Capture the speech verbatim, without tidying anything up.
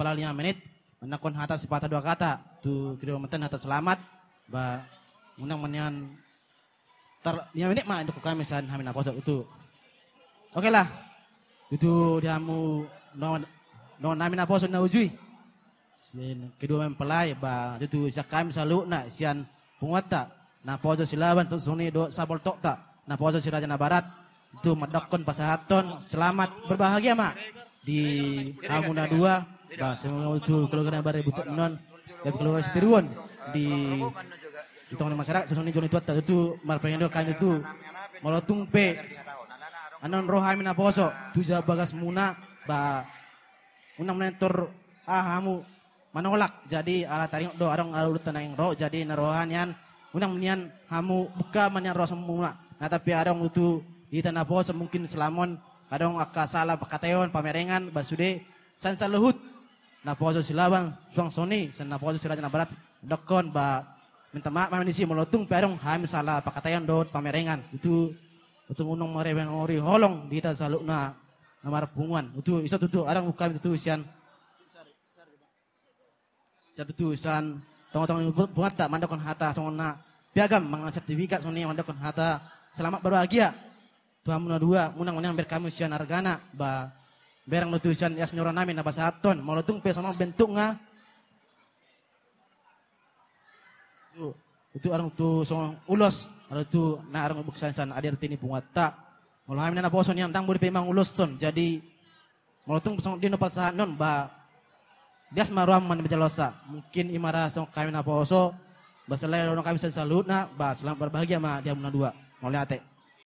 Pala lima menit, manangkon hata sepatah dua kata tu kedua mantan hata selamat. Ba unang ma nian tar lima menit ma induk kami sian hami naposo tutu. Oke lah. Tutu di hamu dongan nami naposo na uju i. Sian kedua mempelai ba tutu sian hami saluhutna sian punguanta naposo Silaban, tutu songon i dohot saboltokta naposo Siraja Nabarat. Tutu mandokkon pasahathon selamat berbahagia ma di hamu na dua. Ba semoga tutu keluarga na baru butuh non, jadi keluarga sitiruon di di tonga ni masyarakat, songon i jolo ni tuanta tutu marpangido hami tutu. Molo tung pe annon ro hami naposo tu jabu bagasmuna, ba unang ma nian tor aha hamu manolak. Jadi ala taringot do adong ala uluta naeng ro, jadi na roha nian unang ma nian hamu buka ma nian rohamuna. Na tapi adong tutu hita naposo mungkin selama on adong angka sala pangkataion pamerengan, ba sude sian saluhut naposo Silaban, suang songon i sian naposo Siraja Nabarat, dokkon ba minta maaf ma hami disi molo tung pe adong hami sala pangkataion dohot pamerengan. Tutu, tutu unang ma ribeng ori holong di hita saluhutna na marpunguan. Tutu, ison tutu adong buka hami tutu sian, sian tutu sian tongatonga ni punguanta mandokkon hata songon na piagam manang sertifikat, songon i mandokkon hata selamat berbahagia tu hamu na dua. Unang ma nian bereng hamu sian argana, ba bereng do tutu sian ias ni roha nami na pasahathon. Molo tung pe songon on bentukna, tutu, tutu adong tutu songon ulos, adong tutu na adong buksan sian A D R T ni punguanta. Molo hami na naposo nian ndang boi dope manguloshon. Jadi molo tung songon dia na pasahathon ba lias ma roham manjalosa. Mungkin i ma ra songon hami naposo, ba selain adong hami sian saluhutna, ba selamat berbahagia ma di hamu na dua. Mauliate.